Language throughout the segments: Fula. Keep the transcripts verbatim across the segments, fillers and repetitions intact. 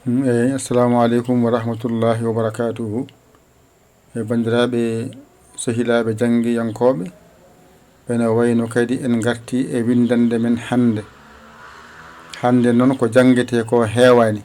Mm, eyi, assalamu aleykum wa rahmatullahi wa barakatuhu. E banndiraaɓe, sehilaaɓe janngiyankooɓe, ene wayno kadi en ngartii e winndannde men hannde. Hannde noon ko janngetee ko heewaani.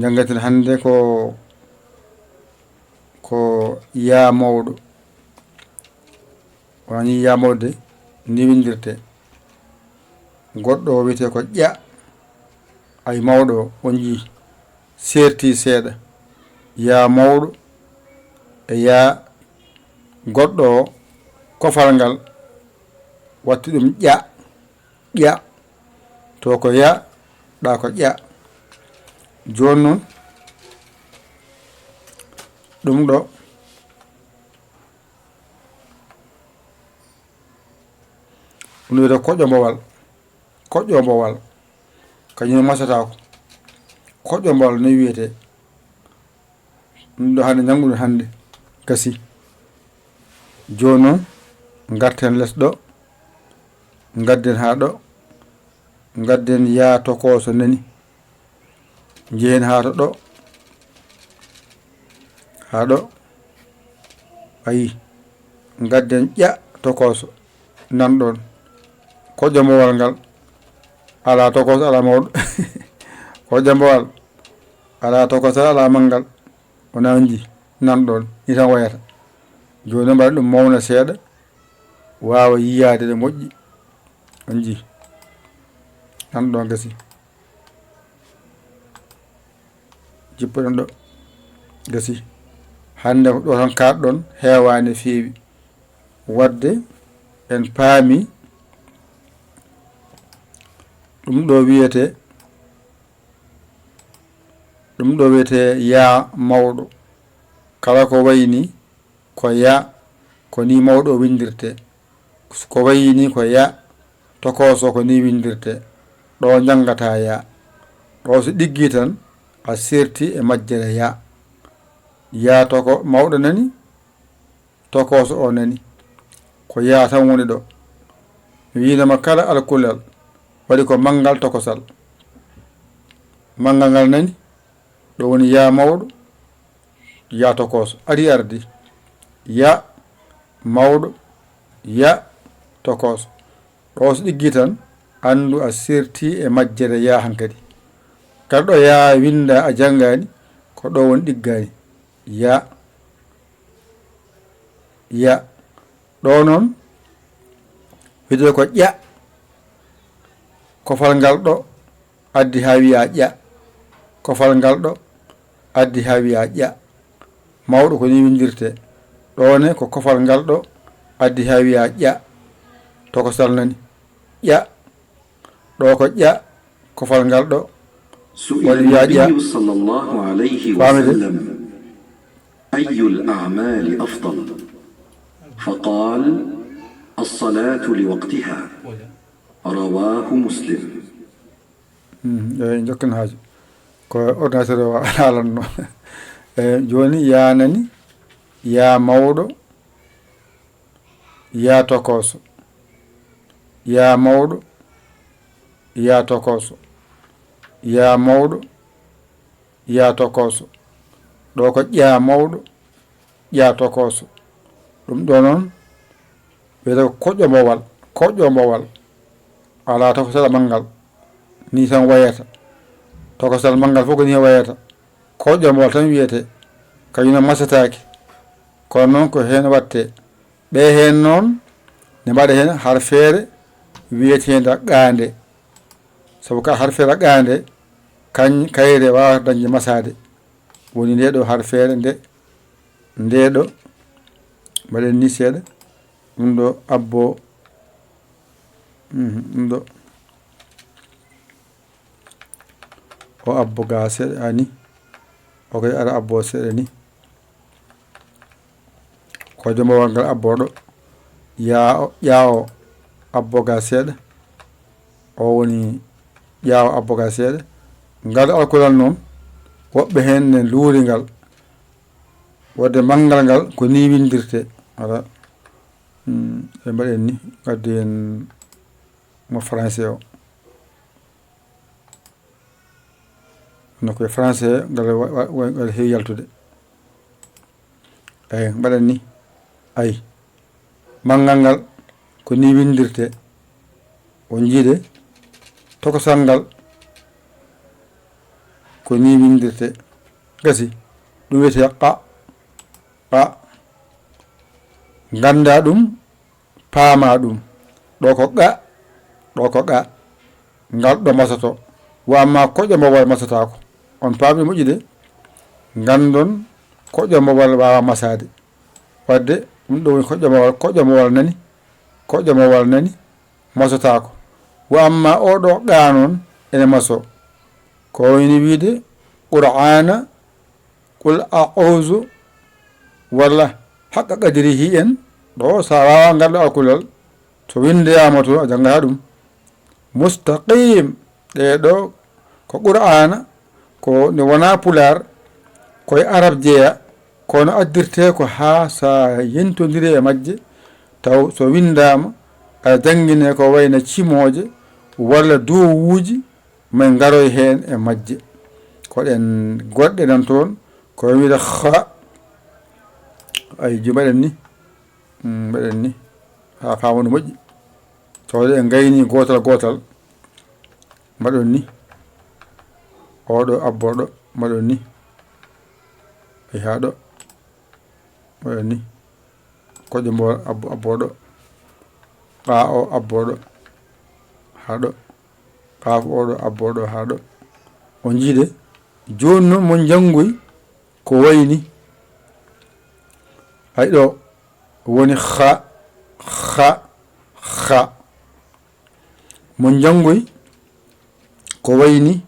Janngaten hannde ko, ko yaa mawɗo. Wani yaa mawɗo de, ni winndirtee. Goɗɗo o wiyetee ko ƴa. Ay mawɗo o, on njii, seerti seeɗa. Yaa mawɗo e yaa goɗɗo o, kofal ngal watti ɗum ƴa, ƴa. To ko ya, ɗa ko ƴa. Jooni noon, ɗum ɗo, ɗum wiyetee koƴƴo mbowal. Koƴƴo mbowal. Kañum masataako. Koƴƴo mbowal ni wiyetee. Ɗum ɗo hannde njannguɗen hannde. Gasi. Jooni noon, ngarten les ɗo. Ngadden haa ɗo. Ngadden yaa tokooso nani. Njehen haa to ɗo. Haa ɗo. Ayi. Ngadden ƴa tokooso. Nan ɗoon. Koƴƴo mbowal ngal. Alaa tokooso, alaa mawɗo. Koƴƴo mbowal. Alaa tokosal, alaa manngal. Wonaa on njii, nan ɗoon, ni tan wayata. Jooni noon, mbaɗa ɗum mawna seeɗa, waawa yiyaade ɗo moƴƴi. On njii, nan ɗoon gasi. Jippoɗen ɗo, gasi. Hannde ko ɗo tan kaaɗɗon, heewaani, feewi. Waɗde en paami ɗum ɗo wiyetee, ɗum ɗo wiyetee yaa mawɗo. Kala ko wayi ni ko ya, ko ni mawɗo o winndirtee. Ko wayi ni ko ya, tokooso ko ni winndirtee. Ɗo njanngataa ya. Ɗo so ɗiggii tan, a seerti e majjere ya. Ya toko mawɗo nani, tokooso o nani. Ko yaa tan woni ɗo. Mi wiinoma kala alkulal waɗi ko manngal tokosal. Manngal ngal nani, ɗo woni yaa mawɗo, yaa tokooso. Ari ardi. Ya mawɗo, ya tokooso. Ɗo so ɗiggii tan, anndu a seerti e majjere yaa hankadi. Kala ɗo yaa winndaa a janngaani, ko ɗo woni ɗiggaani. Ya. Ya. Ɗo noon, wiyetee ko ƴa. Kofal ngal ɗo addi haa wiyaa ƴa. Kofal ngal ɗo addi haa wiyaa ƴa. Mawɗo ko ni winndirtee. Ɗo ne ko kofal ngal ɗo addi haa wiyaa ƴa. Tokosal nani. Ƴa. Ɗo ko ƴa, kofal ngal ɗo. سئل النبي صلى الله عليه وسلم: أي الأعمال أفضل؟ فقال: الصلاة لوقتها. رواه مسلم. Hmm, eyi, njokken haaju. Ko ordinateur o haalanno. Eyi, jooni, yaa nani, yaa mawɗo, yaa tokooso. Yaa mawɗo, yaa tokooso. Yaa mawɗo, yaa tokooso. Ɗo ko ƴaa mawɗo, ƴaa tokooso. Ɗum ɗo noon wiyetee ko koƴƴo mbowal, koƴƴo mbowal. Alaa tokosal manngal, ni tan wayata. Tokosal manngal fof ko ni wayata. Koƴƴo mbowal tan wiyetee, kañum ne masataake. Kono noon ko heen waɗtee. Ɓe heen noon ne mbaɗa heen harfeere wiyeteende qaande. Sabu ka harfeere qaande, kañ-, kayre waawata dañde masaade. Woni nde ɗo harfeere nde, nde ɗo, mbaɗen ni seeɗa, ɗum ɗo abbo, mhm, ɗum ɗo, o abbo ga seeɗa, ani, o kay ara abbo seeɗa ni. Ko jombowal ngal abbo ɗo, yaa o, ƴaa o abbo ga seeɗa, o woni ƴaa o abbo ga seeɗa. Ngal alkulal noon, woɓɓe heen ne luuri ngal, waɗde manngal ngal ko ni winndirtee. Ala, hmm, ɓe mbaɗen ni, ngaddu en mo français o. No ko e français ngal wa-, wa-, wa-, ngal heewi yaltude. Eyi, mbaɗen ni. Ayi. Manngal ngal ko ni winndirtee. On njiide tokosal ngal ko ni winndirtee. Gasi. Ɗum wiyetee qa, qa. Nganndaa ɗum, paamaa ɗum. Ɗo ko qa, ɗo ko qa. Ngal ɗo masoto. Wa amma koƴo mo wal masotaako. On paami moƴƴude. Nganndon koƴo mo wal waawa masaade. Wadde ɗum ɗo woni koƴo mo wal, koƴo mo wal nani. Koƴo mo wal nani. Masotaako. Wa amma o ɗo qa noon ene maso. Ko wayni wiide Qur'aana, qul a'uuzu, walla haqqa qadrihi en, ɗo so a waawaa ngal ɗo alkulal, so winndaama to a janngataa ɗum. Mustaqim, ɗee ɗo ko Qur'aana, ko nde wonaa Pulaar, ko e Arab jeyaa, kono addirtee ko haa so a yentondiri e majje, taw so winndaama, aɗa janngine ko wayno cimooje walla duwowuuji, min ngaroy heen e majje. Ko ɗeen goɗɗe nan toon, ko wiyde kha. Ay, jo mbaɗen ni. Mm, mbaɗen ni. Haa faama no moƴƴi. Tawde en ngayni gootal gootal. Mbaɗon ni. Oɗo abbo ɗo. Mbaɗon ni. Ay, haa ɗo. Mbaɗon ni. Koƴo mbo abbo, abbo ɗo. Qa o abbo ɗo. Haa ɗo. Qaaf oɗo abbo ɗo haa ɗo. On njiide. Jooni noon mon njanngoy ko wayni. Ay ɗo woni kha, kha, kha. Mon njanngoy ko wayni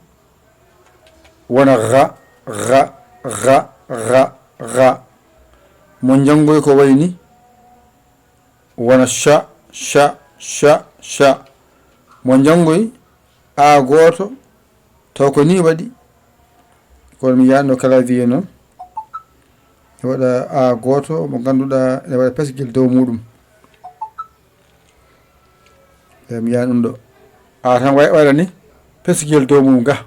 wona gha, gha, gha, gha, gha. Mon njanngoy ko wayni wona cha, cha, cha, cha. Mo njanngoy a gooto, taw ko ni waɗi. Kono mi yaanno clavier noon. Mi waɗa a gooto mo ngannduɗaa ene waɗa pesgel dow muɗum. E mi yaani ɗum ɗo. A tan wa-, waɗa ni pesgel dow muɗum ga.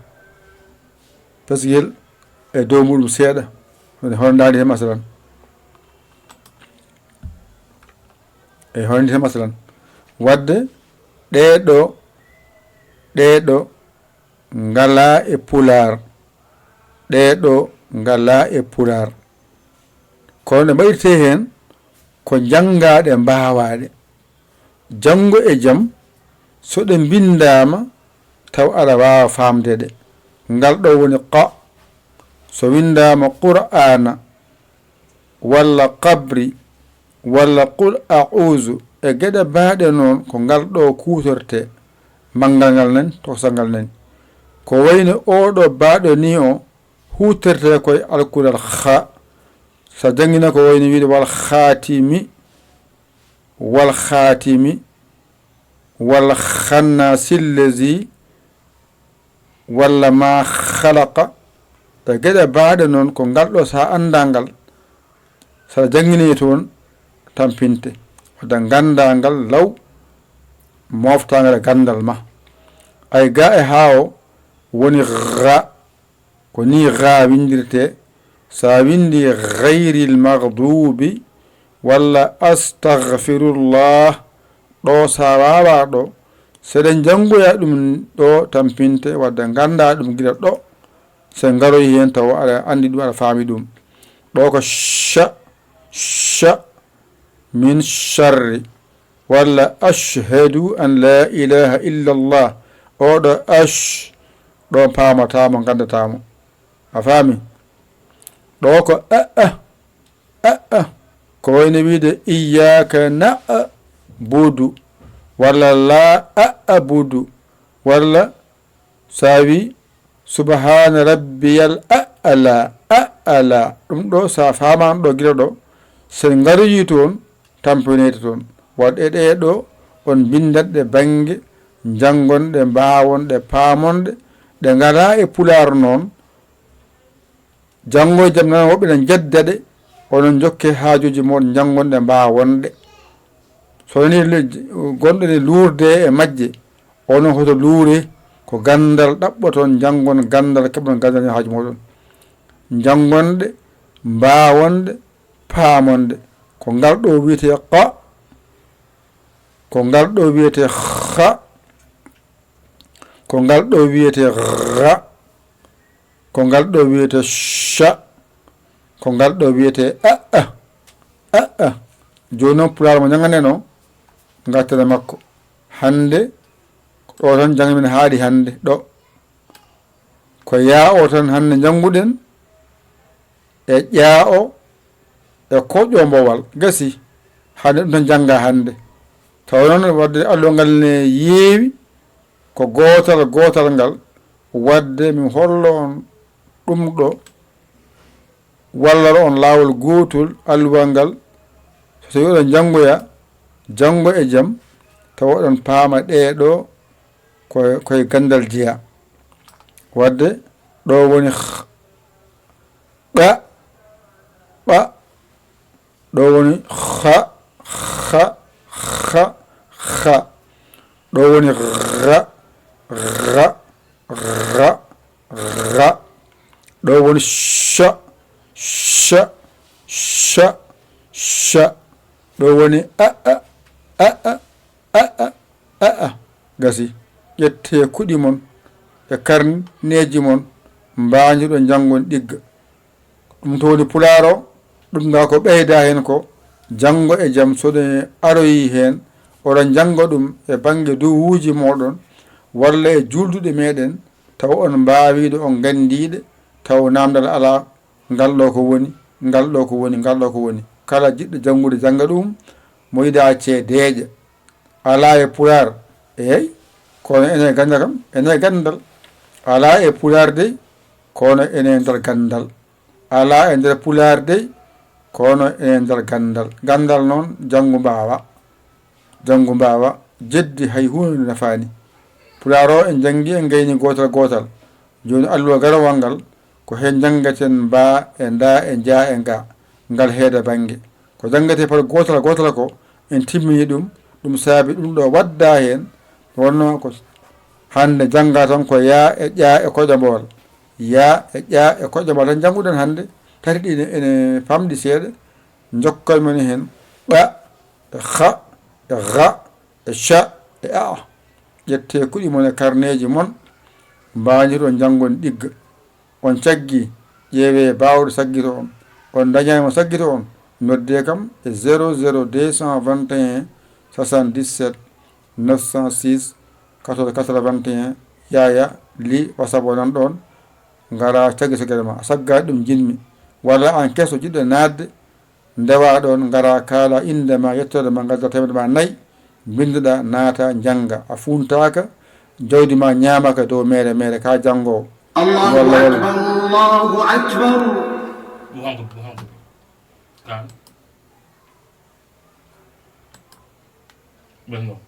Pesgel e dow muɗum seeɗa. Woni hono ndaari he masalan. E hono ndiyam masalan. Wadde ɗee ɗo, ɗee ɗo ngalaa e Pulaar. Ɗee ɗo ngalaa e Pulaar. Kono ɗe mbaɗirtee heen ko janngaaɗe mbaawaaɗe. Janngo e jam, so ɗe mbinndaama, taw aɗa waawa faamde ɗe. Ngal ɗo woni qa. So winndaama Qur'aana, walla qabri, walla qul a'uuzu, e geɗe baaɗe noon, ko ngal ɗo kuutortee. Manngal ngal nani, tokosal ngal nani. Ko wayno oo ɗo baaɗo ni o, huutortee ko e alkulal kha. So a janngina ko wayno wiide wal khaatimi, wal khaatimi, wal khannaasi llazi, walla ma khalaqa. E geɗe baaɗe noon, ko ngal ɗo, so a anndaa ngal, so a janngini toon, tampinte. Wadde nganndaa ngal law, mooftaa ngal e ganndal ma. Ay ga e haa o woni gha, ko ni gha winndirtee. So a winndi ghayril maghdubi walla astaghfirullah, ɗo so a waawaa ɗo, so eɗen njanngoya ɗum ɗo tampinte, wadde nganndaa ɗum gila ɗo, so en ngaroyi heen taw aɗa anndi ɗum, aɗa faami ɗum. Ɗo ko cha, cha, min sharri, walla ashhadu an la ilaha illa Allah. Oɗo ash, ɗo paamataa mo, nganndataa mo. A faami? Ɗo ko a, a, a, a. Ko wayno wiide iyyaka na'budu, walla la a'budu, walla so a wi subhaana rabbiyal a'la, a'la. Ɗum ɗo, so a faamaano ɗo gila ɗo, so en ngaroyi toon, tampoynoyta toon. Waɗde ɗee ɗo, on mbinndat ɗe bannge, njanngon ɗe, mbaawon ɗe, paamon ɗe, ɗe ngalaa e Pulaar noon. Janngo e jam nan woɓɓe ene njedda ɗe, onon njokke haajuuji mon, njanngon ɗe, mbaawon ɗe. So wonii le-, gonɗo ene luurde e majje, onon hoto luure, ko ganndal ɗaɓɓoton, njanngon ganndal, keɓon ganndal e haaju mooɗon. Njanngonɗe, mbaawonɗe, paamonɗe. Ko ngal ɗo wiyetee qa, ko ngal ɗo wiyetee xa, ko ngal ɗo wiyetee ra, ko ngal ɗo wiyetee cha, ko ngal ɗo wiyetee a, a, a, a. Jooni noon, Pulaar mo njannganɗen o, ngarten e makko. Hannde, ɗo tan janngi men haaɗi hannde, ɗo. Ko yaa o tan hannde njannguɗen, e ƴaa o, e koƴombowal. Gasi, hannde ɗum tan jannga hannde. Tawa noon, wadde alluwal ngal ne yeewi, ko gootal gootal ngal. Wadde mi hollo on ɗum ɗo, walloro on laawol gootol, alluwal ngal. So tawi oɗon njanngoya, janngo e jam, tawa oɗon paama ɗee ɗo ko, koye ganndal jeyaa. Wadde ɗo woni x, ɓa, ɓa, ɗo woni xa, xa, xa, xa. Ɗo woni ra, ra, ra, ra. Ɗo woni cha, cha, cha, cha. Ɗo woni a, a, a, a, a, a, a, a. Gasi. Ƴettee kuɗi mon e karneeji mon, mbaanjoɗon njanngon ɗigga. Ɗum to woni Pulaar o, ɗum ngaa ko ɓeyda heen ko, janngo e jam, so ɗe aroyi heen, oɗon njannga ɗum e bannge duwuuji mooɗon, walla e juulduɗe meeɗen, tawa on mbaawiiɗe, on nganndiiɗe, tawa naamndal alaa, ngal ɗo ko woni, ngal ɗo ko woni, ngal ɗo ko woni. Kala jiɗɗo janngude, jannga ɗum, mo yiɗaa ceedeeƴa. Alaa e Pulaar, eey, kono ene ganndal kam, ene ganndal. Alaa e Pulaar dey, kono ene nder ganndal. Alaa e nder Pulaar dey, kono ene nder ganndal. Ganndal noon, janngu mbaawa. Janngu mbaawa, jeddi hay huunde nafaani. Pulaar o en njanngi, en ngayni gootal gootal. Jooni alluwal garawal ngal, ko heen njanngaten mbaa e ndaa e njaa e ngaa, ngal heeda bannge. Ko janngetee par gootal gootal ko, en timmini ɗum, ɗum saabi ɗum ɗo wadda heen, wonno ko hannde jannga tan ko yaa e ƴaa e koƴambowal. Yaa e ƴaa e koƴambowal tan njannguɗen hannde, tati ɗi ene, ene famɗi seeɗa, njokkan men heen ɓa, e xa, e ra, e cha, e a. Ƴettee kuɗi mon e karneeji mon, mbaanjoɗon njanngon ɗigga. On caggii, ƴeewee baawɗo saggito on. On ndañaani mo saggito on, noddee kam e zéro zéro deux cent vingt et un soixante-dix-sept neuf cent six quatorze quatre-vingt-un. Yaaya, Li, WhatsApp o nan ɗoon, ngara caggito geɗe ma. Saggaade ɗum njiɗmi. Walla aan keso jiɗɗo naatde, ndewa ɗoon, ngara kaala innde ma, yettoode ma, ngadda teemedde ma nayi, mbinnduɗaa, naata, njannga. A fuuntaaka, jawdi ma ñaamaaka dow meere meere, ka janngoowo. Allahu akbar, Allahu akbar. Muhammad, Muhammad. Kan. Ɓen noon.